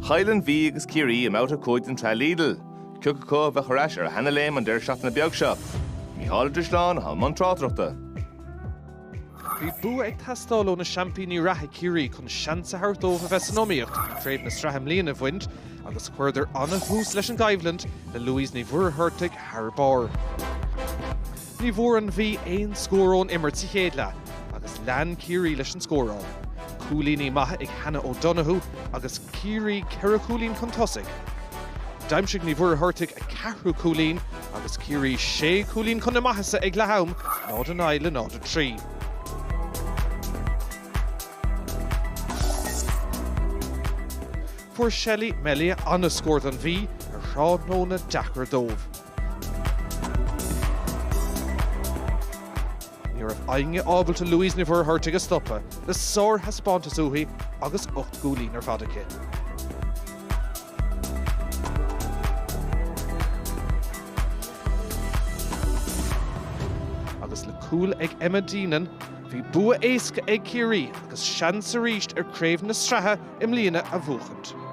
Chaill an Mhí agus Ciarraí i mBabhta 5 den tSraith Lidl. Cé acu a bheadh ar ais ar a sheana-léim an deireadh seachtaine beag seo? Mícheál Ó Drisleáin atá i mbun tráchtaireachta. Bhí bua ag teastáil ó na seaimpíní reatha Ciarraí chun seans a thabhairt dóibh a bheith san iomaíocht chun craobh na sraithe i mbliana a bhaint agus chuireadar an-thús leis an gcoimhlint le Louise Ní Mhuircheartaigh thar barr. Ní bhfuair an Mhí aon scór ón imirt sa chéad leath agus lean Ciarraí leis an scóráil. Cúilíní maithe ag Hannah O'Donoghue agus Ciarraí 4 chúilín chun tosaigh. D'aimsigh Ní Mhuircheartaigh a ceathrú cúilín agus Ciarraí 6 chúilín chun na maitheasa ag leath am, 0-9 le 0-3. Fuair Shelley Melia an-scór don Mhí ar thráthnóna deacair dóibh. Ní raibh éinne ábalta Louise Ní Mhuircheartaigh a stopadh le sárthaispeántas uaithi agus 8 gcúilín ar fad aici. Agus le cúl ag Emma Deignan, bhí bua éasca ag Ciarraí agus seans arís ar craobh na sraithe i mbliana a bhuachaint.